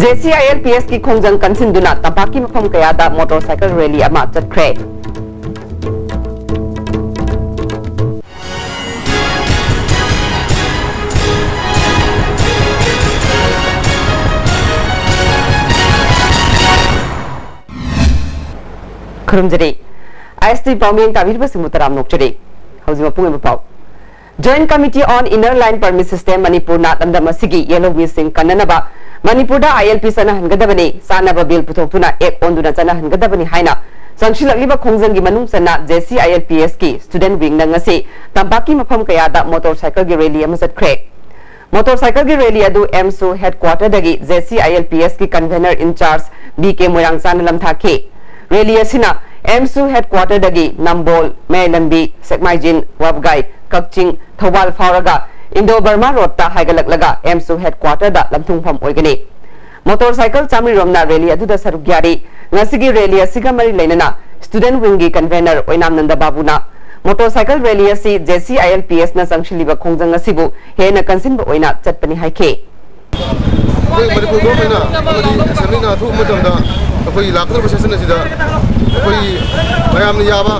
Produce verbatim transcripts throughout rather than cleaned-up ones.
J C I L P ꯑꯦꯁꯀꯤ ꯈꯣꯡꯖꯪ ꯀꯟꯁꯤꯟꯗꯨꯅ ꯇꯝꯄꯥꯛꯀꯤ ꯃꯐꯝ ꯀꯌꯥꯗ ꯃꯣꯇꯣꯔ ꯁꯥꯏꯀꯜ ꯔꯦꯂꯤ ꯑꯃ ꯆꯠꯈ꯭ꯔꯦ꯫ ꯈꯨꯔꯨꯝꯖꯔꯤ꯫ ꯑꯥꯏ ꯑꯦꯁ ꯇꯤ ꯄꯥꯎꯃꯤ ꯇꯥꯕꯤꯔꯤꯕꯁꯤꯡꯕꯨ ꯇꯔꯥꯝꯅ ꯑꯣꯛꯆꯔꯤ꯫ ꯍꯧꯖꯤꯛ ꯃꯄꯨꯡ ꯑꯣꯏꯕ ꯄꯥꯎ꯫ Joint Committee on Inner Line Permit System ꯃꯅꯤꯄꯨꯔꯅ ꯂꯝꯗꯝ ꯑꯁꯤꯒꯤ ꯌꯦꯜꯍꯧꯃꯤꯁꯤꯡ ꯀꯟꯅꯅꯕ ꯃꯅꯤꯄꯨꯔꯗ ꯑꯥꯏ ꯑꯦꯜ ꯄꯤ ꯆꯠꯅꯍꯟꯒꯗꯕꯅꯤ, ꯆꯥꯅꯕ ꯕꯤꯜ ꯄꯨꯊꯣꯛꯇꯨꯅ ꯑꯦꯛ ꯑꯣꯟꯗꯨꯅ ꯆꯠꯅꯍꯟꯒꯗꯕꯅꯤ ꯍꯥꯏꯅ ꯆꯪꯁꯤꯜꯂꯛꯂꯤꯕ ꯈꯣꯡꯖꯪꯒꯤ ꯃꯅꯨꯡ ꯆꯟꯅ J C I L P ꯑꯦꯁꯀꯤ student ꯋꯤꯡꯅ ꯉꯁꯤ ꯇꯝꯄꯥꯛꯀꯤ ꯃꯐꯝ ꯀꯌꯥꯗ ꯃꯣꯇꯣꯔ ꯁꯥꯏꯀꯜꯒꯤ ꯔꯦꯂꯤ ꯑꯃ ꯆꯠꯈ꯭ꯔꯦ꯫ ꯃꯣꯇꯣꯔ ꯁꯥꯏꯀꯜꯒꯤ ꯔꯦꯂꯤ ꯑꯗꯨ ꯑꯦꯝꯁꯨ ꯍꯦꯗꯀ꯭ꯋꯥꯇꯔꯗꯒꯤ J C I L P ꯑꯦꯁꯀꯤ ꯀꯟꯚꯦꯅꯔ ꯏꯟꯆꯥꯔꯖ ꯕꯤ ꯀꯦ ꯃꯣꯏꯔꯥꯡꯆꯥꯅ ꯂꯝꯊꯥꯈꯤ꯫ ꯔꯦꯂꯤ ꯑꯁꯤꯅ ꯑꯦꯝꯁꯨ ꯍꯦꯗꯀ꯭ꯋꯥꯇꯔꯗꯒꯤ ꯅꯝꯕꯣꯜ, ꯃꯌꯥꯏꯂꯝꯕꯤ, ꯁꯦꯛꯃꯥꯏꯖꯤꯟ, ꯋꯥꯕꯒꯥꯏ, ꯀꯛꯆꯤꯡ, ꯊꯧꯕꯥꯜ ꯐꯥꯎꯔꯒ ꯏꯟꯗꯣ ꯕꯔꯃꯥ ꯔꯣꯗꯇ ꯍꯥꯏꯒꯠꯂꯛꯂꯒ ꯑꯦꯝꯁꯨ ꯍꯦꯗꯀ꯭ꯋꯥꯇꯔꯗ ꯂꯝꯊꯨꯡꯐꯝ ꯑꯣꯏꯒꯅꯤ꯫ ꯃꯣꯇꯣꯔ ꯁꯥꯏꯀꯜ ꯆꯥꯃꯔꯤ ꯔꯣꯝꯅ ꯔꯦꯂꯤ ꯑꯗꯨꯗ ꯁꯔꯨꯛ ꯌꯥꯔꯤ꯫ ꯉꯁꯤꯒꯤ ꯔꯦꯂꯤ ꯑꯁꯤꯒ ꯃꯔꯤ ꯂꯩꯅꯅ ꯁ꯭ꯇꯨꯗꯦꯟꯠ ꯋꯤꯡꯒꯤ ꯀꯟꯚꯦꯅꯔ ꯑꯣꯏꯅꯥꯝ ꯅꯟꯗ ꯕꯥꯕꯨꯅ ꯃꯣꯇꯣꯔ ꯁꯥꯏꯀꯜ ꯔꯦꯂꯤ ꯑꯁꯤ ꯖꯦ ꯁꯤ ꯑꯥꯏ ꯑꯦꯜ ꯄꯤ ꯑꯦꯁꯅ ꯆꯪꯁꯤꯜꯂꯤꯕ ꯈꯣꯡꯖꯪ ꯑꯁꯤꯕꯨ ꯍꯦꯟꯅ ꯀꯟꯁꯤꯟꯕ ꯑꯣꯏꯅ ꯆꯠꯄꯅꯤ ꯍꯥꯏꯈꯤ꯫ ꯑꯩꯈꯣꯏ ꯃꯅꯤꯄꯨꯔ ꯒꯣꯔꯃꯦꯟꯅ ꯑꯃꯗꯤ ꯑꯦꯁꯦꯝꯕ꯭ꯂꯤꯅ ꯑꯊꯨꯕ ꯃꯇꯝꯗ ꯑꯩꯈꯣꯏꯒꯤ ꯂꯥꯛꯀꯗꯧꯔꯤꯕ ꯁꯦꯁꯟ ꯑꯁꯤꯗ ꯑꯩꯈꯣꯏꯒꯤ ꯃꯌꯥꯝꯅ ꯌꯥꯕ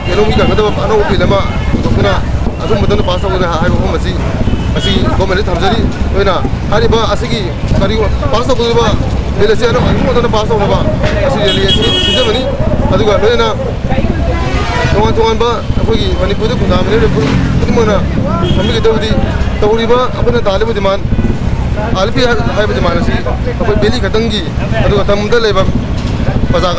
ꯌꯦꯂꯣꯝꯒꯤ ꯀꯟꯒꯗꯕ ꯑꯅꯧꯕ ꯕꯤꯜ ꯑꯃ ꯄꯨꯊꯣꯛꯇꯨꯅ ꯑꯊꯨꯕ ꯃꯇꯝꯗ ꯄꯥꯁ ꯇꯧꯒꯅꯤ ꯍꯥꯏꯕ ꯋꯥꯐꯝ ꯑꯁꯤ ꯃꯁꯤ ꯒꯣꯔꯃꯦꯟꯗ ꯊꯝꯖꯔꯤ꯫ ꯑꯗꯨꯅ ꯍꯥꯏꯔꯤꯕ ꯑꯁꯤꯒꯤ ꯀꯔꯤ ꯄꯥꯁ ꯇꯧꯒꯗꯧꯔꯤꯕ ꯕꯤꯜ ꯑꯁꯤ ꯑꯅꯧꯕ ꯑꯊꯨꯕ ꯃꯇꯝꯗ ꯄꯥꯁ ꯇꯧꯅꯕ ꯉꯁꯤ ꯔꯦꯂꯤ ꯑꯁꯤ ꯁꯤꯟꯖꯕꯅꯤ꯫ ꯑꯗꯨꯒ ꯂꯣꯏꯅꯅ ꯇꯣꯉꯥꯟ ꯇꯣꯉꯥꯟꯕ ꯑꯩꯈꯣꯏꯒꯤ ꯃꯅꯤꯄꯨꯔꯗ ꯈꯨꯟꯗꯥꯃꯤꯟꯅꯔꯤꯕ ꯐꯨꯔꯨꯞ ꯈꯨꯗꯤꯡꯃꯛꯅ ꯈꯪꯕꯤꯒꯗꯕꯗꯤ ꯇꯧꯔꯤꯕ ꯑꯩꯈꯣꯏꯅ ꯇꯥꯜꯂꯤꯕ ꯗꯤꯃꯥꯟ, ꯑꯥꯔ ꯄꯤ ꯍꯥꯏꯕ ꯗꯤꯃꯥꯟ ꯑꯁꯤ ꯑꯩꯈꯣꯏ ꯚꯦꯂꯤ ꯈꯛꯇꯪꯒꯤ ꯑꯗꯨꯒ ꯇꯝꯗ ꯂꯩꯕ ꯄ꯭ꯔꯖꯥ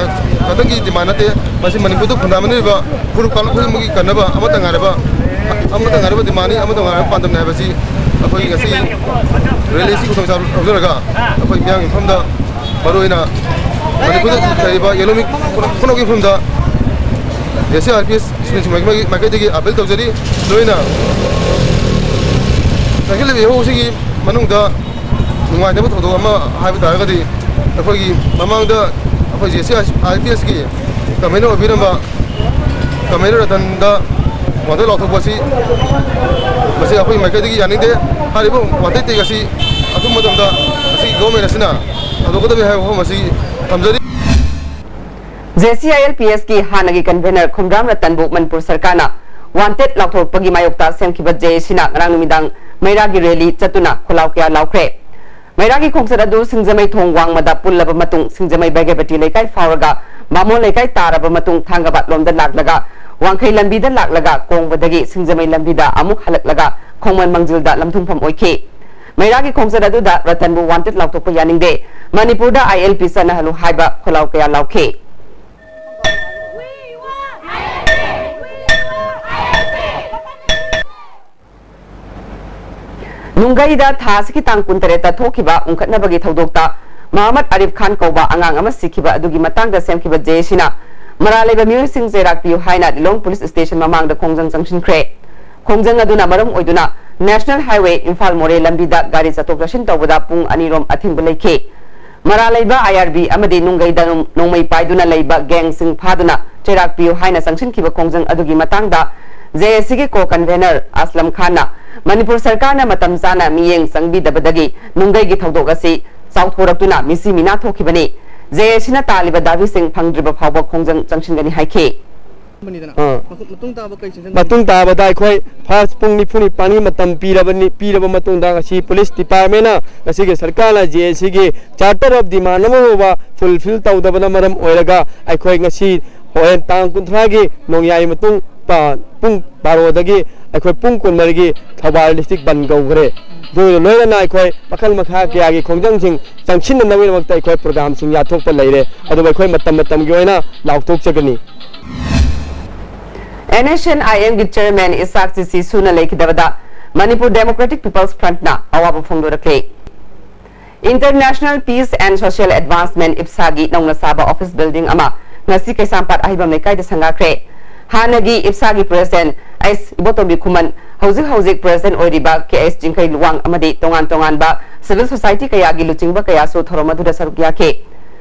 ꯈꯛꯇꯪꯒꯤ ꯗꯤꯃꯥꯟ ꯅꯠꯇꯦ꯫ ꯃꯁꯤ ꯃꯅꯤꯄꯨꯔꯗ ꯈꯨꯟꯗꯥꯃꯤꯟꯅꯔꯤꯕ ꯐꯨꯔꯨꯞ ꯀꯥꯡꯂꯨꯞ ꯈꯨꯗꯤꯡꯃꯛꯀꯤ ꯀꯟꯅꯕ ꯑꯃꯠꯇ ꯉꯥꯏꯔꯕ, ꯑꯃꯠꯇ ꯉꯥꯏꯔꯕ ꯗꯤꯃꯥꯟꯅꯤ, ꯑꯃꯠꯇ ꯉꯥꯏꯔꯕ ꯄꯥꯟꯗꯝꯅꯤ ꯍꯥꯏꯕꯁꯤ ꯑꯩꯈꯣꯏ ꯉꯁꯤ ꯔꯦꯂꯤꯁꯤ ꯈꯨꯗꯣꯡꯆꯥꯕ ꯂꯧꯖꯔꯒ ꯑꯩꯈꯣꯏ ꯃꯤꯌꯥꯝꯒꯤ ꯃꯐꯝꯗ ꯃꯔꯨꯑꯣꯏꯅ ꯃꯅꯤꯄꯨꯔꯗ ꯂꯩꯔꯤꯕ ꯌꯦꯜꯍꯧꯃꯤ ꯄꯨꯝꯅꯃꯛꯀꯤ ꯃꯐꯝꯗ ꯑꯦ ꯁꯤ ꯑꯥꯔ ꯄꯤ ꯑꯦꯁ ꯁꯤꯡ ꯃꯥꯏꯀꯩꯗꯒꯤ ꯑꯥꯄꯤꯜ ꯇꯧꯖꯔꯤ꯫ ꯂꯣꯏꯅ ꯆꯪꯁꯤꯜꯂꯤꯕ ꯏꯍꯧꯁꯤꯒꯤ ꯃꯅꯨꯡꯗ ꯅꯨꯡꯉꯥꯏꯇꯕ ꯊꯧꯗꯣꯛ ꯑꯃ ꯍꯥꯏꯕ ꯇꯥꯔꯒꯗꯤ ꯑꯩꯈꯣꯏꯒꯤ ꯃꯃꯥꯡꯗ ꯑꯩꯈꯣꯏ ꯖꯦ ꯁꯤ ꯑꯥꯔ ꯄꯤ ꯑꯦꯁꯀꯤ ꯀꯃꯤꯁꯅꯔ ꯑꯣꯏꯕꯤꯔꯝꯕ ꯀꯃꯤꯁꯅꯔ ꯔꯇꯟꯗ ꯋꯥꯟꯇꯦꯠ ꯂꯥꯎꯊꯣꯛꯄ ꯑꯁꯤ ꯃꯁꯤ ꯑꯩꯈꯣꯏ ꯃꯥꯏꯀꯩꯗꯒꯤ ꯌꯥꯅꯤꯡꯗꯦ꯫ ꯍꯥꯏꯔꯤꯕ ꯋꯥꯟꯇꯦꯠ ꯇꯦꯛ ꯑꯁꯤ ꯑꯊꯨꯕ ꯃꯇꯝꯗ ꯃꯁꯤꯒꯤ ꯒꯣꯚꯔꯟꯃꯦꯟ ꯑꯁꯤꯅ ꯍꯟꯗꯣꯛꯀꯗꯕꯅꯤ ꯍꯥꯏꯕ ꯋꯥꯐꯝ ꯑꯁꯤ ꯊꯝꯖꯔꯤ꯫ J C I L P ꯑꯦꯁꯀꯤ ꯍꯥꯟꯅꯒꯤ ꯀꯟꯚꯦꯅꯔ ꯈꯨꯝꯕ꯭ꯔꯥꯝ ꯔꯇꯟꯕꯨ ꯃꯅꯤꯄꯨꯔ ꯁꯔꯀꯥꯔꯅ ꯋꯥꯟꯇꯦꯗ ꯂꯥꯎꯊꯣꯔꯛꯄꯒꯤ ꯃꯥꯌꯣꯛꯇ ꯁꯦꯝꯈꯤꯕ ꯖꯦ ꯑꯦ ꯁꯤꯅ ꯉꯔꯥꯡ ꯅꯨꯃꯤꯗꯥꯡ ꯃꯩꯔꯥꯒꯤ ꯔꯦꯂꯤ ꯆꯠꯇꯨꯅ ꯈꯣꯜꯂꯥꯎ ꯀꯌꯥ ꯂꯥꯎꯈ꯭ꯔꯦ꯫ ꯃꯩꯔꯥꯒꯤ ꯈꯣꯡꯆꯠ ꯑꯗꯨ ꯁꯤꯡꯖꯃꯩ ꯊꯣꯡ ꯋꯥꯡꯃꯗ ꯄꯨꯜꯂꯕ ꯃꯇꯨꯡ ꯁꯤꯡꯖꯃꯩ ꯚꯥꯒ꯭ꯌꯕꯇꯤ ꯂꯩꯀꯥꯏ ꯐꯥꯎꯔꯒ ꯕꯥꯃꯣꯟ ꯂꯩꯀꯥꯏ ꯇꯥꯔꯕ ꯃꯇꯨꯡ ꯊꯥꯡꯒꯕꯥꯠ ꯂꯣꯝꯗ ꯂꯥꯛꯂꯒ ꯋꯥꯡꯈꯩ ꯂꯝꯕꯤꯗ ꯂꯥꯛꯂꯒ ꯀꯣꯡꯕꯗꯒꯤ ꯁꯤꯡꯖꯃꯩ ꯂꯝꯕꯤꯗ ꯑꯃꯨꯛ ꯍꯜꯂꯛꯂꯒ ꯈꯣꯡꯃꯟ ꯃꯥꯡꯖꯤꯜꯗ ꯂꯝꯊꯨꯡꯐꯝ ꯑꯣꯏꯈꯤ꯫ ꯃꯩꯔꯥꯒꯤ ꯈꯣꯡꯆꯠ ꯑꯗꯨꯗ ꯔꯇꯟꯕꯨ ꯋꯥꯟꯇꯦꯗ ꯂꯥꯎꯊꯣꯛꯄ ꯌꯥꯅꯤꯡꯗꯦ, ꯃꯅꯤꯄꯨꯔꯗ ꯑꯥꯏ ꯑꯦꯜ ꯄꯤ ꯆꯠꯅꯍꯜꯂꯨ ꯍꯥꯏꯕ ꯈꯣꯜꯂꯥꯎ ꯀꯌꯥ ꯂꯥꯎꯈꯤ꯫ ꯅꯨꯡꯒꯩꯗ ꯊꯥ ꯑꯁꯤꯒꯤ ꯇꯥꯡ ꯀꯨꯟꯇꯔꯦꯠꯇ ꯊꯣꯛꯈꯤꯕ ꯎꯪꯈꯠꯅꯕꯒꯤ ꯊꯧꯗꯣꯛꯇ ꯃꯍꯃꯗ ꯑꯔꯤꯐ ꯈꯥꯟ ꯀꯧꯕ ꯑꯉꯥꯡ ꯑꯃ ꯁꯤꯈꯤꯕ ꯑꯗꯨꯒꯤ ꯃꯇꯥꯡꯗ ꯁꯦꯝꯈꯤꯕ ꯖꯦ ꯑꯦ ꯁꯤꯅ ꯃꯔꯥꯜ ꯂꯩꯕ ꯃꯤꯑꯣꯏꯁꯤꯡ ꯆꯩꯔꯥꯛ ꯄꯤꯌꯨ ꯍꯥꯏꯅ ꯂꯤꯂꯣꯡ ꯄꯨꯂꯤꯁ ꯁ꯭ꯇꯦꯁꯟ ꯃꯃꯥꯡꯗ ꯈꯣꯡꯖꯪ ꯆꯪꯁꯤꯟꯈ꯭ꯔꯦ꯫ ꯈꯣꯡꯖꯪ ꯑꯗꯨꯅ ꯃꯔꯝ ꯑꯣꯏꯗꯨꯅ ꯅꯦꯁꯅꯦꯜ ꯍꯥꯏꯋꯦ ꯏꯝꯐꯥꯜ ꯃꯣꯔꯦ ꯂꯝꯕꯤꯗ ꯒꯥꯔꯤ ꯆꯠꯊꯣꯛ ꯆꯠꯁꯤꯟ ꯇꯧꯕꯗ ꯄꯨꯡ ꯑꯅꯤꯔꯣꯝ ꯑꯊꯤꯡꯕ ꯂꯩꯈꯤ꯫ ꯃꯔꯥꯜ ꯂꯩꯕ ꯑꯥꯏ ꯑꯥꯔ ꯕꯤ ꯑꯃꯗꯤ ꯅꯨꯡꯒꯩꯗ ꯅꯣꯡ-, ꯅꯣꯡꯃꯩ ꯄꯥꯏꯗꯨꯅ ꯂꯩꯕ ꯒꯦꯡꯁꯤꯡ ꯐꯥꯗꯨꯅ ꯆꯩꯔꯥꯛ ꯄꯤꯌꯨ ꯍꯥꯏꯅ ꯆꯪꯁꯤꯟꯈꯤꯕ ꯈꯣꯡꯖꯪ ꯑꯗꯨꯒꯤ ꯃꯇꯥꯡꯗ ꯖꯦ ꯑꯦ ꯁꯤꯒꯤ ꯀꯣ ꯀꯟꯚꯦꯅꯔ ꯑꯁꯂꯝ ꯈꯥꯟꯅ ꯃꯅꯤꯄꯨꯔ ꯁꯔꯀꯥꯔꯅ ꯃꯇꯝ ꯆꯥꯅ ꯃꯤꯠꯌꯦꯡ ꯆꯪꯕꯤꯗꯕꯗꯒꯤ ꯅꯨꯡꯒꯩꯒꯤ ꯊꯧꯗꯣꯛ ꯑꯁꯤ ꯆꯥꯎꯊꯣꯔꯛꯇꯨꯅ ꯃꯤꯁꯤ ꯃꯤꯅꯥ ꯊꯣꯛꯈꯤꯕꯅꯤ꯫ ꯖꯦ ꯑꯦ ꯁꯤꯅ ꯇꯥꯜꯂꯤꯕ ꯗꯥꯕꯤꯁꯤꯡ ꯐꯪꯗ꯭ꯔꯤꯕ ꯐꯥꯎꯕ ꯈꯣꯡꯖꯪ ꯆꯪꯁꯤꯟꯒꯅꯤ ꯍꯥꯏꯈꯤ꯫ ꯑꯥ꯫ ꯃꯇꯨꯡ ꯇꯥꯕꯗ ꯑꯩꯈꯣꯏ ꯐꯥꯔꯁ ꯄꯨꯡ ꯅꯤꯐꯨ ꯅꯤꯄꯥꯟꯒꯤ ꯃꯇꯝ ꯄꯤꯔꯕꯅꯤ, ꯄꯤꯔꯕ ꯃꯇꯨꯡꯗ ꯉꯁꯤ ꯄꯨꯂꯤꯁ ꯗꯤꯄꯥꯔꯠꯃꯦꯟꯅ ꯉꯁꯤꯒꯤ ꯁꯔꯀꯥꯔꯅ ꯖꯦ ꯑꯦ ꯁꯤꯒꯤ ꯆꯥꯔꯇꯔ ꯑꯣꯐ ꯗꯤꯃꯥꯟ ꯑꯃ ꯐꯥꯎꯕ ꯐꯨꯜꯐꯤꯜ ꯇꯧꯗꯕꯅ ꯃꯔꯝ ꯑꯣꯏꯔꯒ ꯑꯩꯈꯣꯏ ꯉꯁꯤ ꯍꯣꯔꯦꯟ ꯇꯥꯡ ꯀꯨꯟꯊ꯭ꯔꯥꯒꯤ ꯅꯣꯡꯌꯥꯏ ꯃꯇꯨꯡ ꯄ-, ꯄꯨꯡ ꯕꯥꯔꯣꯗꯒꯤ ꯑꯩꯈꯣꯏ ꯄꯨꯡ ꯀꯨꯟꯃꯔꯤꯒꯤ ꯊꯧꯕꯥꯜ ꯗꯤꯁꯇ꯭ꯔꯤꯛ ꯕꯟ ꯀꯧꯈ꯭ꯔꯦ꯫ ꯑꯗꯨꯒ ꯂꯣꯏꯅꯅ ꯑꯩꯈꯣꯏ ꯃꯈꯜ ꯃꯈꯥ ꯀꯌꯥꯒꯤ ꯈꯣꯡꯖꯪꯁꯤꯡ ꯆꯪꯁꯤꯟꯅꯅꯕꯒꯤꯗꯃꯛꯇ ꯑꯩꯈꯣꯏ ꯄ꯭ꯔꯣꯒ꯭ꯔꯥꯝꯁꯤꯡ ꯌꯥꯊꯣꯛꯄ ꯂꯩꯔꯦ꯫ ꯑꯗꯨꯕꯨ ꯑꯩꯈꯣꯏ ꯃꯇꯝ ꯃꯇꯝꯒꯤ ꯑꯣꯏꯅ ꯂꯥꯎꯊꯣꯛꯆꯒꯅꯤ꯫ ꯑꯦꯟ ꯑꯦꯁ ꯑꯦꯟ ꯑꯥꯏ ꯑꯦꯝꯒꯤ ꯆꯦꯌꯔꯃꯦꯟ ꯏꯁꯥꯛ ꯁꯤꯁꯤ ꯁꯨꯅ ꯂꯩꯈꯤꯗꯕꯗ ꯃꯅꯤꯄꯨꯔ ꯗꯦꯃꯣꯀ꯭ꯔꯦꯇꯤꯛ ꯄꯤꯄꯜꯁ ꯐ꯭ꯔꯟꯠꯅ ꯑꯋꯥꯕ ꯐꯣꯡꯗꯣꯔꯛꯂꯦ꯫ International Peace and Social Advancement, ꯏꯞꯁꯥꯒꯤ ꯅꯧꯅ ꯁꯥꯕ ꯑꯣꯐꯤꯁ ꯕꯤꯜꯗꯤꯡ ꯑꯃ ꯉꯁꯤ ꯀꯩꯁꯥꯝꯄꯥꯠ ꯑꯍꯩꯕꯝ ꯂꯩꯀꯥꯏꯗ ꯁꯪꯒꯥꯈ꯭ꯔꯦ꯫ ꯍꯥꯟꯅꯒꯤ ꯏꯞꯁꯥꯒꯤ ꯄ꯭ꯔꯦꯁꯤꯗꯦꯟꯠ ꯑꯩꯆ ꯏꯕꯣꯇꯣꯝꯕꯤ ꯈꯨꯃꯟ, ꯍꯧꯖꯤꯛ ꯍꯧꯖꯤꯛ ꯄ꯭ꯔꯦꯁꯤꯗꯦꯟꯠ ꯑꯣꯏꯔꯤꯕ ꯀꯦ ꯑꯩꯆ ꯆꯤꯡꯈꯩ ꯂꯨꯋꯥꯡ ꯑꯃꯗꯤ ꯇꯣꯉꯥꯟ ꯇꯣꯉꯥꯟꯕ ꯁꯤꯚꯤꯜ ꯁꯣꯁꯥꯏꯇꯤ ꯀꯌꯥꯒꯤ ꯂꯨꯆꯤꯡꯕ ꯀꯌꯥꯁꯨ ꯊꯧꯔꯝ ꯑꯗꯨꯗ ꯁꯔꯨꯛ ꯌꯥꯈꯤ꯫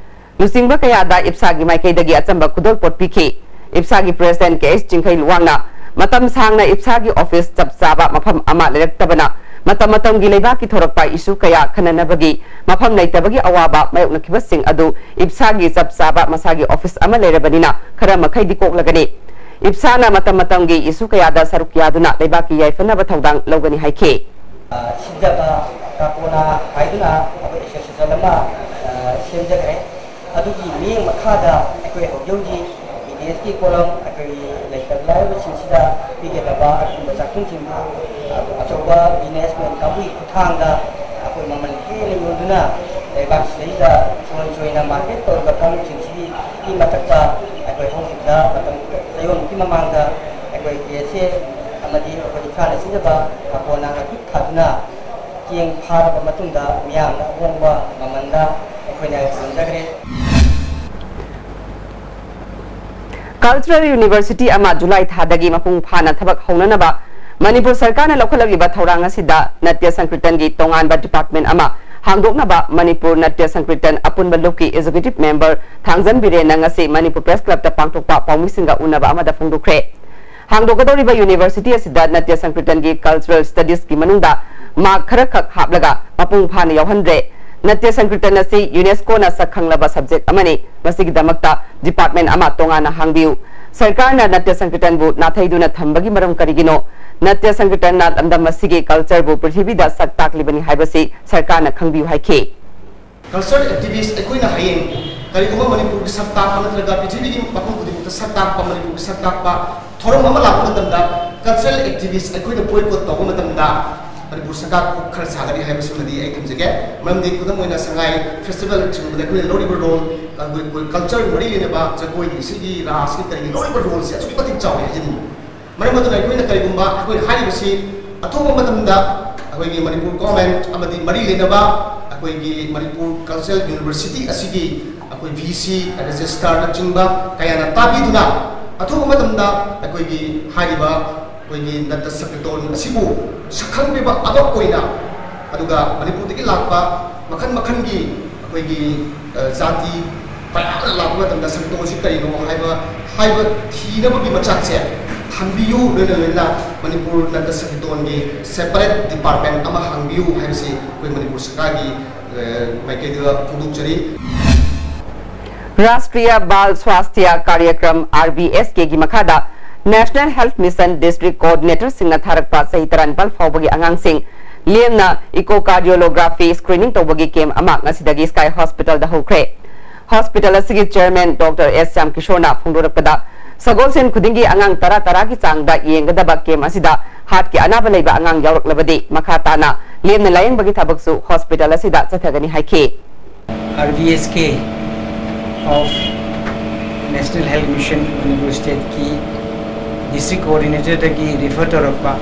ꯂꯨꯆꯤꯡꯕ ꯀꯌꯥꯗ ꯏꯞꯁꯥꯒꯤ ꯃꯥꯏꯀꯩꯗꯒꯤ ꯑꯆꯝꯕ ꯈꯨꯗꯣꯜꯄꯣꯠ ꯄꯤꯈꯤ꯫ ꯏꯞꯁꯥꯒꯤ ꯄ꯭ꯔꯦꯁꯤꯗꯦꯟꯠ ꯀꯦ ꯑꯩꯆ ꯆꯤꯡꯈꯩ ꯂꯨꯋꯥꯡꯅ ꯃꯇꯝ ꯁꯥꯡꯅ ꯏꯞꯁꯥꯒꯤ ꯑꯣꯐꯤꯁ ꯆꯞ ꯆꯥꯕ ꯃꯐꯝ ꯑꯃ ꯂꯩꯔꯛꯇꯕꯅ ꯃꯇꯝ ꯃꯇꯝꯒꯤ ꯂꯩꯕꯥꯛꯀꯤ ꯊꯣꯔꯛꯄ ꯏꯁꯨ ꯀꯌꯥ ꯈꯟꯅꯅꯕꯒꯤ ꯃꯐꯝ ꯂꯩꯇꯕꯒꯤ ꯑꯋꯥꯕ ꯃꯥꯌꯣꯛꯅꯈꯤꯕꯁꯤꯡ ꯑꯗꯨ ꯏꯞꯁꯥꯒꯤ ꯆꯞ ꯆꯥꯕ ꯃꯁꯥꯒꯤ ꯑꯣꯐꯤꯁ ꯑꯃ ꯂꯩꯔꯕꯅꯤꯅ ꯈꯔ ꯃꯈꯩꯗꯤ ꯀꯣꯛꯂꯒꯅꯤ꯫ ꯏꯞꯁꯥꯅ ꯃꯇꯝ ꯃꯇꯝꯒꯤ ꯏꯁꯨ ꯀꯌꯥꯗ ꯁꯔꯨꯛ ꯌꯥꯗꯨꯅ ꯂꯩꯕꯥꯛꯀꯤ ꯌꯥꯏꯐꯅꯕ ꯊꯧꯗꯥꯡ ꯂꯧꯒꯅꯤ ꯍꯥꯏꯈꯤ꯫ ꯁꯤꯟꯖꯕ ꯀꯥꯀꯣꯅꯥ ꯍꯥꯏꯗꯨꯅ ꯑꯩꯈꯣꯏ ꯑꯦꯁꯣꯁꯤꯌꯦꯁꯟ ꯑꯃ ꯁꯦꯝꯖꯈ꯭ꯔꯦ꯫ ꯑꯗꯨꯒꯤ ꯃꯤꯠꯌꯦꯡ ꯃꯈꯥꯗ ꯑꯩꯈꯣꯏ ꯍꯧꯖꯤꯛ ꯍꯧꯖꯤꯛ ꯕꯤꯖꯤꯅꯦꯁꯀꯤ ꯄꯣꯠꯂꯝ ꯑꯩꯈꯣꯏꯒꯤ ꯂꯩꯇꯕ ꯂꯥꯏꯔꯕꯁꯤꯡꯁꯤꯗ ꯄꯤꯒꯗꯕ ꯑꯗꯨꯒꯨꯝꯕ ꯆꯥꯛꯊꯨꯝꯁꯤꯡꯗꯨ ꯑꯆꯧꯕ ꯕꯤꯖꯤꯅꯦꯁꯃꯦꯟ ꯀꯥꯡꯕꯨꯒꯤ ꯈꯨꯠꯊꯥꯡꯗ ꯑꯩꯈꯣꯏ ꯃꯃꯜ ꯍꯦꯟꯅ ꯌꯣꯟꯗꯨꯅ ꯂꯩꯕꯥꯛꯁꯤꯗꯩꯗ ꯆꯣꯏ ꯆꯣꯏꯅ ꯃꯥꯔꯀꯦꯠ ꯇꯧꯔꯤꯕ ꯀꯥꯡꯕꯨꯁꯤꯡꯁꯤꯒꯤ ꯃꯊꯛꯇ ꯑꯩꯈꯣꯏ ꯍꯧꯈꯤꯕꯗ ꯃꯇꯝ ꯆꯌꯣꯜꯃꯨꯛꯀꯤ ꯃꯃꯥꯡꯗ ꯑꯩꯈꯣꯏ ꯀꯦ ꯑꯦꯁ ꯑꯦ ꯑꯃꯗꯤ ꯑꯩꯈꯣꯏ ꯏꯝꯐꯥꯜꯅ ꯁꯤꯟꯖꯕ ꯀꯥꯀꯣꯅꯥꯒ ꯈꯨꯠ ꯊꯥꯗꯨꯅ ꯆꯦꯡ ꯐꯥꯔꯕ ꯃꯇꯨꯡꯗ ꯃꯤꯌꯥꯝꯅ ꯑꯍꯣꯡꯕ ꯃꯃꯜꯗ ꯑꯩꯈꯣꯏꯅ ꯌꯣꯟꯖꯈ꯭ꯔꯦ꯫ ꯀꯜꯆꯔꯦꯜ ꯌꯨꯅꯤꯚꯔꯁꯤꯇꯤ ꯑꯃ ꯖꯨꯂꯥꯏ ꯊꯥꯗꯒꯤ ꯃꯄꯨꯡ ꯐꯥꯅ ꯊꯕꯛ ꯍꯧꯅꯅꯕ ꯃꯅꯤꯄꯨꯔ ꯁꯔꯀꯥꯔꯅ ꯂꯧꯈꯠꯂꯛꯂꯤꯕ ꯊꯧꯔꯥꯡ ꯑꯁꯤꯗ ꯅꯠꯇ꯭ꯌ ꯁꯪꯀ꯭ꯔꯤꯇꯟꯒꯤ ꯇꯣꯉꯥꯟꯕ ꯗꯤꯄꯥꯔꯠꯃꯦꯟ ꯑꯃ ꯍꯥꯡꯗꯣꯛꯅꯕ ꯃꯅꯤꯄꯨꯔ ꯅꯠꯇ꯭ꯌ ꯁꯪꯀ꯭ꯔꯤꯇꯟ ꯑꯄꯨꯟꯕ ꯂꯨꯞꯀꯤ ꯑꯦꯛꯖꯤꯀ꯭ꯌꯨꯇꯤꯚ ꯃꯦꯝꯕꯔ ꯊꯥꯡꯖꯝ ꯕꯤꯔꯦꯟꯅ ꯉꯁꯤ ꯃꯅꯤꯄꯨꯔ ꯄ꯭ꯔꯦꯁ ꯀ꯭ꯂꯕꯇ ꯄꯥꯡꯊꯣꯛꯄ ꯄꯥꯎꯃꯤꯁꯤꯡꯒ ꯎꯅꯕ ꯑꯃꯗ ꯐꯣꯡꯗꯣꯛꯈ꯭ꯔꯦ꯫ ꯍꯥꯡꯗꯣꯛꯀꯗꯧꯔꯤꯕ ꯌꯨꯅꯤꯚꯔꯁꯤꯇꯤ ꯑꯁꯤꯗ ꯅꯠꯇ꯭ꯌ ꯁꯪꯀ꯭ꯔꯤꯇꯟꯒꯤ ꯀꯜꯆꯔꯦꯜ ꯁ꯭ꯇꯗꯤꯁꯀꯤ ꯃꯅꯨꯡꯗ ꯃꯥꯔꯛ ꯈꯔꯈꯛ ꯍꯥꯞꯂꯒ ꯃꯄꯨꯡ ꯐꯥꯅ ꯌꯥꯎꯍꯟꯗ꯭ꯔꯦ꯫ ꯅꯠꯇ꯭ꯌ ꯁꯪꯀ꯭ꯔꯤꯇꯟ ꯑꯁꯤ ꯌꯨꯅꯦꯁꯀꯣꯅ ꯁꯛ ꯈꯪꯂꯕ ꯁꯕꯖꯦꯛ ꯑꯃꯅꯤ꯫ ꯃꯁꯤꯒꯤꯗꯃꯛꯇ ꯗꯤꯄꯥꯔꯠꯃꯦꯟ ꯑꯃ ꯇꯣꯉꯥꯟꯅ ꯍꯥꯡꯕꯤꯌꯨ꯫ ꯁꯔꯀꯥꯔꯅ ꯅꯠꯇ꯭ꯌ ꯁꯪꯀ꯭ꯔꯤꯇꯟꯕꯨ ꯅꯥꯊꯩꯗꯨꯅ ꯊꯝꯕꯒꯤ ꯃꯔꯝ ꯀꯔꯤꯒꯤꯅꯣ? ꯅꯠꯇ꯭ꯌ ꯁꯪꯀ꯭ꯔꯤꯇꯟꯅ ꯂꯝꯗꯝ ꯑꯁꯤꯒꯤ ꯀꯜꯆꯔꯕꯨ ꯄ꯭ꯔꯤꯊꯤꯕꯤꯗ ꯁꯛ ꯇꯥꯛꯂꯤꯕꯅꯤ ꯍꯥꯏꯕꯁꯤ ꯁꯔꯀꯥꯔꯅ ꯈꯪꯕꯤꯌꯨ ꯍꯥꯏꯈꯤ꯫ ꯀꯜꯆꯔꯦꯜ ꯑꯦꯛꯇꯤꯚꯤꯁ꯭ꯠ ꯑꯩꯈꯣꯏꯅ ꯍꯌꯦꯡ ꯀꯔꯤꯒꯨꯝꯕ ꯃꯅꯤꯄꯨꯔꯒꯤ ꯁꯛ ꯇꯥꯛꯄ ꯅꯠꯇ꯭ꯔꯒ ꯄ꯭ꯔꯤꯊꯤꯕꯤꯒꯤ ꯃꯐꯝ ꯈꯨꯗꯤꯡꯃꯛꯇ ꯁꯛ ꯇꯥꯛꯄ, ꯃꯅꯤꯄꯨꯔꯒꯤ ꯁꯛ ꯇꯥꯛꯄ ꯊꯧꯔꯝ ꯑꯃ ꯂꯥꯛꯄ ꯃꯇꯝꯗ ꯀꯜꯆꯔꯦꯜ ꯑꯦꯛꯇꯤꯚꯤꯁ꯭ꯠ ꯑꯩꯈꯣꯏꯅ ꯕꯣꯏꯀꯣꯠ ꯇꯧꯕ ꯃꯇꯝꯗ ꯃꯅꯤꯄꯨꯔ ꯁꯔꯀꯥꯔ ꯈꯨꯠ ꯈꯔ ꯁꯥꯒꯅꯤ ꯍꯥꯏꯕꯁꯤꯃꯗꯤ ꯑꯩ ꯊꯝꯖꯒꯦ꯫ ꯃꯔꯝꯗꯤ ꯈꯨꯗꯝ ꯑꯣꯏꯅ ꯁꯉꯥꯏ ꯐꯦꯁꯇꯤꯚꯦꯜꯅꯆꯤꯡꯕꯗ ꯑꯩꯈꯣꯏꯅ ꯂꯧꯔꯤꯕ ꯔꯣꯜ, ꯑꯩꯈꯣꯏ, ꯑꯩꯈꯣꯏ ꯀꯜꯆꯔ ꯃꯔꯤ ꯂꯩꯅꯕ ꯖꯒꯣꯏꯒꯤ, ꯏꯁꯩꯒꯤ, ꯔꯥꯁꯀꯤ, ꯀꯔꯤꯒꯤ ꯂꯧꯔꯤꯕ ꯔꯣꯜꯁꯦ ꯑꯁꯨꯛꯀꯤ ꯃꯇꯤꯛ ꯆꯥꯎꯏ ꯍꯥꯏꯖꯅꯤꯡꯉꯤ꯫ ꯃꯔꯝ ꯑꯗꯨꯅ ꯑꯩꯈꯣꯏꯅ ꯀꯔꯤꯒꯨꯝꯕ ꯑꯩꯈꯣꯏꯅ ꯍꯥꯏꯔꯤꯕꯁꯤ ꯑꯊꯨꯕ ꯃꯇꯝꯗ ꯑꯩꯈꯣꯏꯒꯤ ꯃꯅꯤꯄꯨꯔ ꯒꯣꯔꯃꯦꯟꯠ ꯑꯃꯗꯤ ꯃꯔꯤ ꯂꯩꯅꯕ ꯑꯩꯈꯣꯏꯒꯤ ꯃꯅꯤꯄꯨꯔ ꯀꯜꯆꯔꯦꯜ ꯌꯨꯅꯤꯚꯔꯁꯤꯇꯤ ꯑꯁꯤꯒꯤ ꯑꯩꯈꯣꯏ ꯚꯤ ꯁꯤ, ꯔꯦꯖꯤꯁꯇ꯭ꯔꯥꯔꯅꯆꯤꯡꯕ ꯀꯌꯥꯅ ꯇꯥꯕꯤꯗꯨꯅ ꯑꯊꯨꯕ ꯃꯇꯝꯗ ꯑꯩꯈꯣꯏꯒꯤ ꯍꯥꯏꯔꯤꯕ ꯑꯩꯈꯣꯏꯒꯤ ꯅꯠꯇ꯭ꯌ ꯁꯪꯀꯤꯔꯇꯟ ꯑꯁꯤꯕꯨ ꯁꯛꯈꯪꯕꯤꯕ ꯑꯃ ꯑꯣꯏꯅ, ꯑꯗꯨꯒ ꯃꯅꯤꯄꯨꯔꯗꯒꯤ ꯂꯥꯛꯄ ꯃꯈꯜ ꯃꯈꯜꯒꯤ ꯑꯩꯈꯣꯏꯒꯤ, ꯑ, ꯖꯥꯇꯤ ꯃꯌꯥꯝ ꯑꯃ ꯂꯥꯛꯄ ꯃꯇꯝꯗ ꯁꯪꯀꯤꯔꯇꯟ ꯑꯁꯤ ꯀꯔꯤꯅꯣ ꯍꯥꯏꯕ, ꯍꯥꯏꯕ ꯊꯤꯅꯕꯒꯤ ꯃꯆꯥꯛꯁꯦ ꯍꯥꯡꯕꯤꯌꯨ, ꯂꯣꯏꯅ ꯂꯣꯏꯅꯅ ꯃꯅꯤꯄꯨꯔ ꯅꯟꯗ ꯁꯪꯀꯤꯔꯇꯣꯟꯒꯤ separate department ꯑꯃ ꯍꯥꯡꯕꯤꯌꯨ ꯍꯥꯏꯕꯁꯤ ꯑꯩꯈꯣꯏ ꯃꯅꯤꯄꯨꯔ ꯁꯔꯀꯥꯔꯒꯤ, ꯑ, ꯃꯥꯏꯀꯩꯗ ꯐꯣꯡꯗꯣꯛꯆꯔꯤ꯫ ꯔꯥꯁꯇ꯭ꯔꯤꯌꯥ ꯕꯥꯜ Swasthya ꯀꯥꯔꯌꯀ꯭ꯔꯝ, R B S K ꯒꯤ ꯃꯈꯥꯗ National Health Mission District Coordinator ꯁꯤꯡꯅ ꯊꯥꯔꯛꯄ ꯆꯍꯤ ꯇꯔꯥꯅꯤꯄꯥꯜ ꯐꯥꯎꯕꯒꯤ ꯑꯉꯥꯡꯁꯤꯡ ꯂꯦꯝꯅ echocardiography screening ꯇꯧꯕꯒꯤ camp ꯑꯃ ꯉꯁꯤꯗꯒꯤ Sky Hospital ꯗ ꯍꯧꯈ꯭ꯔꯦ꯫ Hospital ꯑꯁꯤꯒꯤ chairman Doctor S ꯁ꯭ꯌꯥꯝ ꯀꯤꯁꯣꯔꯅ ꯐꯣꯡꯗꯣꯔꯛꯄꯗ, ꯁꯒꯣꯜꯁꯦꯟ ꯈꯨꯗꯤꯡꯒꯤ ꯑꯉꯥꯡ ꯇꯔꯥ ꯇꯔꯥꯒꯤ ꯆꯥꯡꯗ ꯌꯦꯡꯒꯗꯕ camp ꯑꯁꯤꯗ heart ꯀꯤ ꯑꯅꯥꯕ ꯂꯩꯕ ꯑꯉꯥꯡ ꯌꯥꯎꯔꯛꯂꯕꯗꯤ ꯃꯈꯥ ꯇꯥꯅ ꯂꯦꯝꯅ ꯂꯥꯌꯦꯡꯕꯒꯤ ꯊꯕꯛꯁꯨ hospital ꯑꯁꯤꯗ ꯆꯠꯊꯒꯅꯤ ꯍꯥꯏꯈꯤ꯫ R B S K of National Health Mission Manipur State ꯀꯤ district coordinator ꯗꯒꯤ refer ꯇꯧꯔꯛꯄ,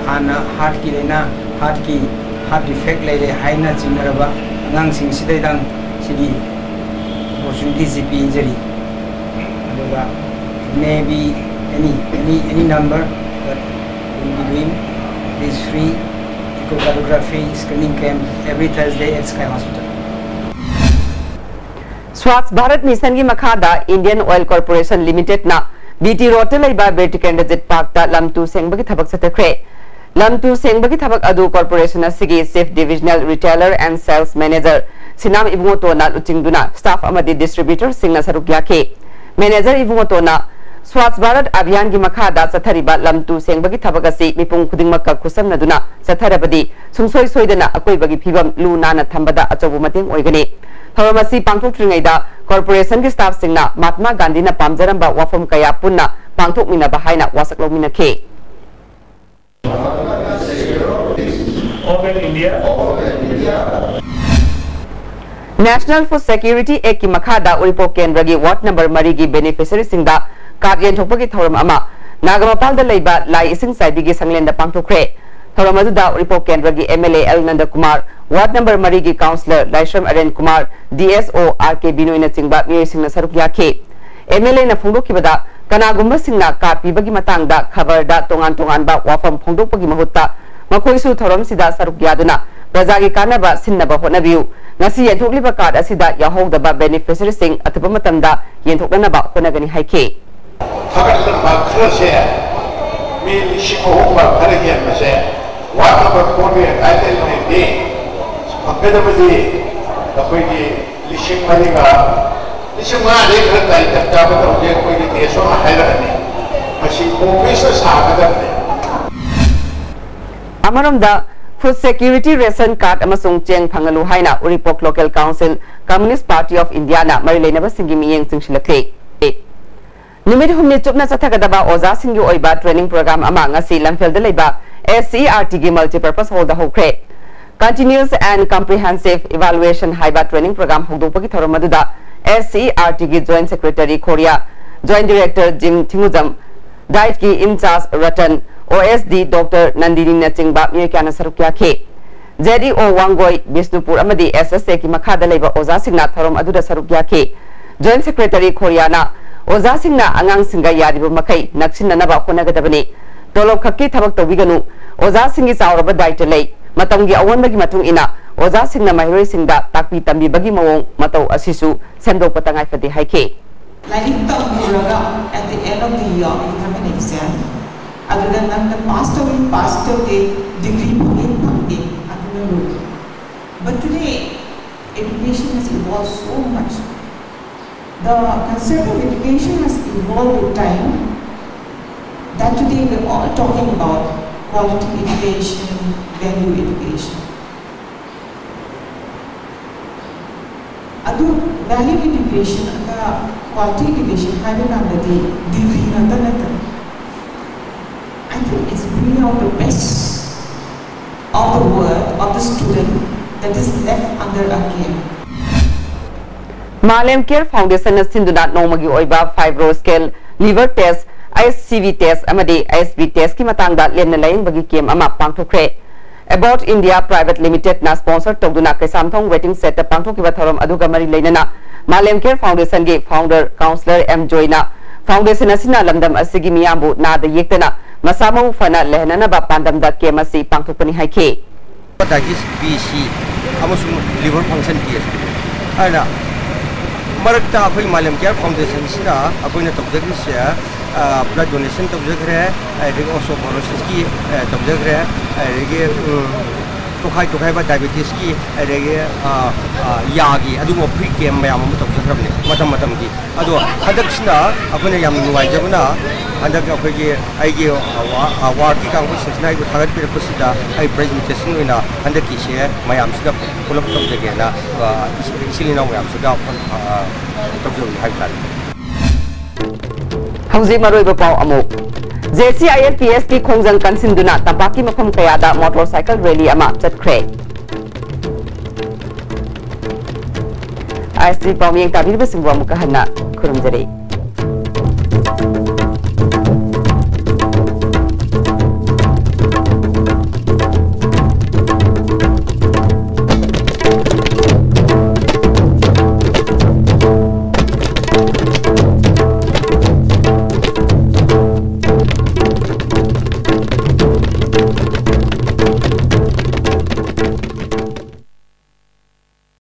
ꯍꯥꯟꯅ heart ꯀꯤ ꯂꯥꯏꯅꯥ, heart ꯀꯤ, heart defect ꯂꯩꯔꯦ ꯍꯥꯏꯅ ꯆꯤꯡꯅꯔꯕ ꯑꯉꯥꯡꯁꯤꯡꯁꯤꯗ ꯁꯤꯒꯤ opportunity ꯁꯤ ꯄꯤꯖꯔꯤ꯫ ꯑꯗꯨꯒ may be any, any, any number, but we'll be doing this free echocardiography screening camp every Thursday at Sky Hospital. Swachh Bharat Mission ꯒꯤ ꯃꯈꯥꯗ Indian Oil Corporation Limited ꯅ B T Road ꯇ ꯂꯩꯕ Bir Tikendrajit Park ꯇ ꯂꯝ two ꯁꯦꯡꯕꯒꯤ ꯊꯕꯛ ꯆꯠꯊꯈ꯭ꯔꯦ꯫ ꯂꯝ two ꯁꯦꯡꯕꯒꯤ ꯊꯕꯛ ꯑꯗꯨ corporation ꯑꯁꯤꯒꯤ Chief Divisional Retailer and Sales Manager ꯁꯤꯅꯥꯝ ꯏꯕꯨꯡꯉꯣꯇꯣꯟꯅ ꯂꯨꯆꯤꯡꯗꯨꯅ staff ꯑꯃꯗꯤ distributor ꯁꯤꯡꯅ ꯁꯔꯨꯛ ꯌꯥꯈꯤ꯫ Manager ꯏꯕꯨꯡꯉꯣꯇꯣꯟꯅ Swachh Bharat Abhiyan ꯒꯤ ꯃꯈꯥꯗ ꯆꯠꯊꯔꯤꯕ ꯂꯝ ꯇꯨ ꯁꯦꯡꯕꯒꯤ ꯊꯕꯛ ꯑꯁꯤ ꯃꯤꯄꯨꯝ ꯈꯨꯗꯤꯡꯃꯛꯀ ꯈꯨꯠꯁꯝꯅꯗꯨꯅ ꯆꯠꯊꯔꯕꯗꯤ ꯁꯨꯡꯁꯣꯏ ꯁꯣꯏꯗꯅ ꯑꯀꯣꯏꯕꯒꯤ ꯐꯤꯕꯝ ꯂꯨ ꯅꯥꯟꯅ ꯊꯝꯕꯗ ꯑꯆꯧꯕ ꯃꯇꯦꯡ ꯑꯣꯏꯒꯅꯤ꯫ ꯊꯧꯔꯝ ꯑꯁꯤ ꯄꯥꯡꯊꯣꯛꯇ꯭ꯔꯤꯉꯩꯗ corporation ꯒꯤ staff ꯁꯤꯡꯅ ꯃꯍꯥꯠꯃꯥ ꯒꯥꯟꯙꯤꯅ ꯄꯥꯝꯖꯔꯝꯕ ꯋꯥꯐꯝ ꯀꯌꯥ ꯄꯨꯟꯅ ꯄꯥꯡꯊꯣꯛꯃꯤꯟꯅꯕ ꯍꯥꯏꯅ ꯋꯥꯁꯛ ꯂꯧꯃꯤꯟꯅꯈꯤ꯫ All India. National Food Security Act ꯀꯤ ꯃꯈꯥꯗ ꯎꯔꯤꯄꯣꯛ ꯀꯦꯟꯗ꯭ꯔꯒꯤ ward number ꯃꯔꯤꯒꯤ beneficiary ꯁꯤꯡꯗ card ꯌꯦꯟꯊꯣꯛꯄꯒꯤ ꯊꯧꯔꯝ ꯑꯃ ꯅꯥꯒꯥꯃꯄꯥꯜꯗ ꯂꯩꯕ ꯂꯥꯏ ꯏꯁꯤꯡ ꯆꯥꯏꯕꯤꯒꯤ ꯁꯪꯂꯦꯟꯗ ꯄꯥꯡꯊꯣꯛꯈ꯭ꯔꯦ꯫ ꯊꯧꯔꯝ ꯑꯗꯨꯗ ꯎꯔꯤꯄꯣꯛ ꯀꯦꯟꯗ꯭ꯔꯒꯤ M L A L ꯅꯟꯗꯀꯨꯃꯥꯔ, ward number ꯃꯔꯤꯒꯤ councillor ꯂꯥꯏꯁ꯭ꯔꯝ ꯑꯔꯦꯟ Kumar, D S O R K ꯕꯤꯅꯣꯏꯅꯆꯤꯡꯕ ꯃꯤꯑꯣꯏꯁꯤꯡꯅ ꯁꯔꯨꯛ ꯌꯥꯈꯤ꯫ M L A ꯅ ꯐꯣꯡꯗꯣꯛꯈꯤꯕꯗ, ꯀꯅꯥꯒꯨꯝꯕꯁꯤꯡꯅ card ꯄꯤꯕꯒꯤ ꯃꯇꯥꯡꯗ ꯈꯕꯔꯗ ꯇꯣꯉꯥꯟ ꯇꯣꯉꯥꯟꯕ ꯋꯥꯐꯝ ꯐꯣꯡꯗꯣꯛꯄꯒꯤ ꯃꯍꯨꯠꯇ ꯃꯈꯣꯏꯁꯨ ꯊꯧꯔꯝꯁꯤꯗ ꯁꯔꯨꯛ ꯌꯥꯗꯨꯅ ꯄ꯭ꯔꯖꯥꯒꯤ ꯀꯥꯟꯅꯕ ꯁꯤꯟꯅꯕ ꯍꯣꯠꯅꯕꯤꯌꯨ꯫ ꯉꯁꯤ ꯌꯦꯟꯊꯣꯛꯂꯤꯕ card ꯑꯁꯤꯗ ꯌꯥꯎꯍꯧꯗꯕ beneficiary ꯁꯤꯡ ꯑꯊꯨꯕ ꯃꯇꯝꯗ ꯌꯦꯟꯊꯣꯛꯅꯅꯕ ꯍꯣꯠꯅꯒꯅꯤ ꯍꯥꯏꯈꯤ꯫ ꯊꯥꯒꯠꯄ ꯈꯔꯁꯦ ꯃꯤ ꯂꯤꯁꯤꯡ ꯑꯍꯨꯝꯒ ꯈꯔ ꯍꯦꯟꯕꯁꯦ ꯋꯥꯔꯗ ꯅꯝꯕꯔ ꯐꯣꯔꯒꯤ ꯑꯦꯟꯇꯥꯏꯇꯜꯃꯦꯟꯗꯤ ꯐꯪꯒꯗꯕꯗꯤ ꯑꯩꯈꯣꯏꯒꯤ ꯂꯤꯁꯤꯡ ꯃꯔꯤꯒ, ꯂꯤꯁꯤꯡ ꯃꯉꯥꯗꯩ ꯈꯔ ꯇꯥꯏ, ꯆꯞ ꯆꯥꯕ ꯇꯧꯗꯦ, ꯑꯩꯈꯣꯏꯒꯤ ꯗꯦꯁ ꯑꯃ ꯍꯥꯏꯔꯛꯑꯅꯤ꯫ ꯃꯁꯤ ꯑꯣꯐꯤꯁꯇ ꯁꯥꯒꯗꯕꯅꯤ꯫ ꯑꯃꯔꯣꯝꯗ, ꯐꯨꯗ ꯁꯦꯀ꯭ꯌꯨꯔꯤꯇꯤ ꯔꯦꯁꯟ ꯀꯥꯔꯗ ꯑꯃꯁꯨꯡ ꯆꯦꯡ ꯐꯪꯍꯜꯂꯨ ꯍꯥꯏꯅ ꯎꯔꯤꯄꯣꯛ ꯂꯣꯀꯦꯜ ꯀꯥꯎꯟꯁꯤꯜ ꯀꯝꯌꯨꯅꯤꯁ꯭ꯠ ꯄꯥꯔꯇꯤ ꯑꯣꯐ ꯏꯟꯗꯤꯌꯥꯅ ꯃꯔꯤ ꯂꯩꯅꯕꯁꯤꯡꯒꯤ ꯃꯤꯠꯌꯦꯡ ꯆꯤꯡꯁꯤꯜꯂꯛꯂꯤ꯫ ꯅꯨꯃꯤꯠ ꯍꯨꯝꯅꯤ ꯆꯨꯞꯅ ꯆꯠꯊꯒꯗꯕ ꯑꯣꯖꯥꯁꯤꯡꯒꯤ ꯑꯣꯏꯕ ꯇ꯭ꯔꯦꯅꯤꯡ ꯄ꯭ꯔꯣꯒ꯭ꯔꯥꯝ ꯑꯃ ꯉꯁꯤ ꯂꯝꯐꯦꯜꯗ ꯂꯩꯕ SCERTꯒꯤ multipurpose hallꯗ ꯍꯧꯈ꯭ꯔꯦ꯫ Continuous and Comprehensive Evaluation ꯍꯥꯏꯕ ꯇ꯭ꯔꯦꯅꯤꯡ ꯄ꯭ꯔꯣꯒ꯭ꯔꯥꯝ ꯍꯧꯗꯣꯛꯄꯒꯤ ꯊꯧꯔꯝ ꯑꯗꯨꯗ SCERTꯒꯤ Joint Secretary Khoriya, Joint Director Jim Thingujam, ꯗꯥꯏꯠꯀꯤ in-charge ꯔꯇꯟ, OSD Doctor ꯅꯟꯗꯤꯅꯤꯅꯆꯤꯡꯕ ꯃꯤꯑꯣꯏ ꯀꯌꯥꯅ ꯁꯔꯨꯛ ꯌꯥꯈꯤ꯫ ZEO ꯋꯥꯡꯒꯣꯏ, ꯕꯤꯁꯅꯨꯄꯨꯔ ꯑꯃꯗꯤ SSAꯒꯤ ꯃꯈꯥꯗ ꯂꯩꯕ ꯑꯣꯖꯥꯁꯤꯡꯅ ꯊꯧꯔꯝ ꯑꯗꯨꯗ ꯁꯔꯨꯛ ꯌꯥꯈꯤ꯫ Joint Secretary ꯈꯣꯔꯤꯌꯥꯅ ꯑꯣꯖꯥꯁꯤꯡꯅ ꯑꯉꯥꯡꯁꯤꯡꯒ ꯌꯥꯔꯤꯕ ꯃꯈꯩ ꯅꯛꯁꯤꯟꯅꯅꯕ ꯍꯣꯠꯅꯒꯗꯕꯅꯤ꯫ ꯇꯣꯂꯣꯞ ꯈꯛꯀꯤ ꯊꯕꯛ ꯇꯧꯕꯤꯒꯅꯨ꯫ ꯑꯣꯖꯥꯁꯤꯡꯒꯤ ꯆꯥꯎꯔꯕ ꯗꯥꯏꯇ ꯂꯩ꯫ ꯃꯇꯝꯒꯤ ꯑꯑꯣꯟꯕꯒꯤ ꯃꯇꯨꯡ ꯏꯟꯅ ꯑꯣꯖꯥꯁꯤꯡꯅ ꯃꯍꯩꯔꯣꯏꯁꯤꯡꯗ ꯇꯥꯛꯄꯤ ꯇꯝꯕꯤꯕꯒꯤ ꯃꯑꯣꯡ ꯃꯇꯧ ꯑꯁꯤꯁꯨ ꯁꯦꯝꯗꯣꯛꯄ ꯇꯉꯥꯏ ꯐꯗꯦ ꯍꯥꯏꯈꯤ꯫ ꯂꯥꯏꯔꯤꯛ ꯇꯝꯃꯨꯔꯒ at the end of the year you have an exam, ꯑꯗꯨꯗ ꯅꯪꯅ ꯄꯥꯁ ꯇꯧꯏ ꯄꯥꯁ ꯇꯧꯗꯦ, ꯗꯤꯒ꯭ꯔꯤ ꯐꯪꯏ ꯐꯪꯗꯦ, ꯑꯗꯨꯅ ꯂꯣꯏꯔꯦ꯫ But today education has evolved so much. The concept of education has evolved with time, that today we're all talking about quality education, value education. ꯑꯗꯨ value education ꯑꯗ quality education ꯍꯥꯏꯕ ꯀꯥꯟꯗꯗꯤ degree ꯉꯥꯛꯇ ꯅꯠꯇꯅ, I think it's bringing out the best of the world, of the student that is left under our care. Malem care ꯐꯥꯎꯟꯗꯦꯁꯟꯅ ꯁꯤꯟꯗꯨꯅ ꯅꯣꯡꯃꯒꯤ ꯑꯣꯏꯕ fibro scale, liver test, HCV test ꯑꯃꯗꯤ HB ꯇꯦꯁꯀꯤ ꯃꯇꯥꯡꯗ ꯂꯦꯝꯅ ꯂꯥꯌꯦꯡꯕꯒꯤ ꯀꯦꯝ ꯑꯃ ꯄꯥꯡꯊꯣꯛꯈ꯭ꯔꯦ꯫ Abbott India Private Limitedꯅ sponsor ꯇꯧꯗꯨꯅ ꯀꯩꯁꯥꯝꯊꯣꯡ waiting shedꯇ ꯄꯥꯡꯊꯣꯛꯈꯤꯕ ꯊꯧꯔꯝ ꯑꯗꯨꯒ ꯃꯔꯤ ꯂꯩꯅꯅ ꯃꯥꯂꯦꯝ ꯀꯦꯌꯔ ꯐꯥꯎꯟꯗꯦꯁꯟꯒꯤ founder councillor ꯑꯦꯝ ꯖꯣꯏꯅ foundation ꯑꯁꯤꯅ ꯂꯝꯗꯝ ꯑꯁꯤꯒꯤ ꯃꯤꯌꯥꯝꯕꯨ ꯅꯥꯗ ꯌꯦꯛꯇꯅ ꯃꯁꯥ ꯃꯎ ꯐꯅ ꯂꯩꯍꯟꯅꯅꯕ ꯄꯥꯟꯗꯝꯗ ꯀꯦꯝ ꯑꯁꯤ ꯄꯥꯡꯊꯣꯛꯄꯅꯤ ꯍꯥꯏꯈꯤ꯫ Hepatitis B, C ꯑꯃꯁꯨꯡ liver function test ꯍꯥꯏꯅ ꯃꯔꯛꯇ ꯑꯩꯈꯣꯏ ꯃꯥꯂꯦꯝ ꯀꯦꯌꯔ ꯐꯥꯎꯟꯗꯦꯁꯟꯁꯤꯅ ꯑꯩꯈꯣꯏꯅ ꯇꯧꯖꯔꯤꯁꯦ ꯕ꯭ꯂꯗ ꯗꯣꯅꯦꯁꯟ ꯇꯧꯖꯈ꯭ꯔꯦ, ꯑꯗꯒꯤ ꯑꯣꯁꯣꯄꯣꯔꯣꯁꯤꯁꯀꯤ ꯇꯧꯖꯈ꯭ꯔꯦ, ꯑꯗꯒꯤ ꯎꯝ, ꯇꯣꯈꯥꯏ ꯇꯣꯈꯥꯏꯕ ꯗꯥꯏꯕꯦꯇꯤꯁꯀꯤ, ꯑꯗꯒꯤ ꯑ, ꯑ, ꯌꯥꯒꯤ, ꯑꯗꯨꯒꯨꯝꯕ ꯐ꯭ꯔꯤ ꯀꯦꯝ ꯃꯌꯥꯝ ꯑꯃ ꯇꯧꯖꯈ꯭ꯔꯕꯅꯦ ꯃꯇꯝ ꯃꯇꯝꯒꯤ꯫ ꯑꯗꯣ ꯍꯟꯗꯛꯁꯤꯅ ꯑꯩꯈꯣꯏꯅ ꯌꯥꯝꯅ ꯅꯨꯡꯉꯥꯏꯖꯕꯅ, ꯍꯟꯗꯛ ꯑꯩꯈꯣꯏꯒꯤ ꯑꯩꯒꯤ ꯋꯥꯔꯗꯀꯤ ꯀꯥꯡꯕꯨꯁꯤꯡꯁꯤꯅ ꯑꯩꯕꯨ ꯊꯥꯒꯠꯄꯤꯔꯛꯄꯁꯤꯗ, ꯑꯩ ꯄ꯭ꯔꯖꯦꯟꯇꯦꯁꯟ ꯑꯣꯏꯅ ꯍꯟꯗꯛꯀꯤꯁꯦ ꯃꯌꯥꯝꯁꯤꯗ ꯄꯨꯂꯞ ꯇꯧꯖꯒꯦꯅ, ꯑ, ꯏꯆꯤꯜ ꯏꯅꯥꯎ ꯃꯌꯥꯝꯁꯤꯗ, ꯑ, ꯇꯧꯖꯕꯅꯤ ꯍꯥꯏꯕ ꯇꯥꯔꯦ꯫ ꯍꯧꯖꯤꯛ ꯃꯔꯨꯑꯣꯏꯕ ꯄꯥꯎ ꯑꯃꯨꯛ꯫ J C I L P ꯑꯦꯁꯀꯤ ꯈꯣꯡꯖꯪ ꯀꯟꯁꯤꯟꯗꯨꯅ ꯇꯝꯄꯥꯛꯀꯤ ꯃꯐꯝ ꯀꯌꯥꯗ ꯃꯣꯇꯣꯔ ꯁꯥꯏꯀꯜ ꯔꯦꯂꯤ ꯑꯃ ꯆꯠꯈ꯭ꯔꯦ꯫ ꯑꯥꯏ ꯑꯦꯁ ꯇꯤ ꯄꯥꯎꯃꯤꯌꯦꯡ ꯇꯥꯕꯤꯔꯤꯕꯁꯤꯡꯕꯨ ꯑꯃꯨꯛꯀ ꯍꯟꯅ ꯈꯨꯔꯨꯝꯖꯔꯤ꯫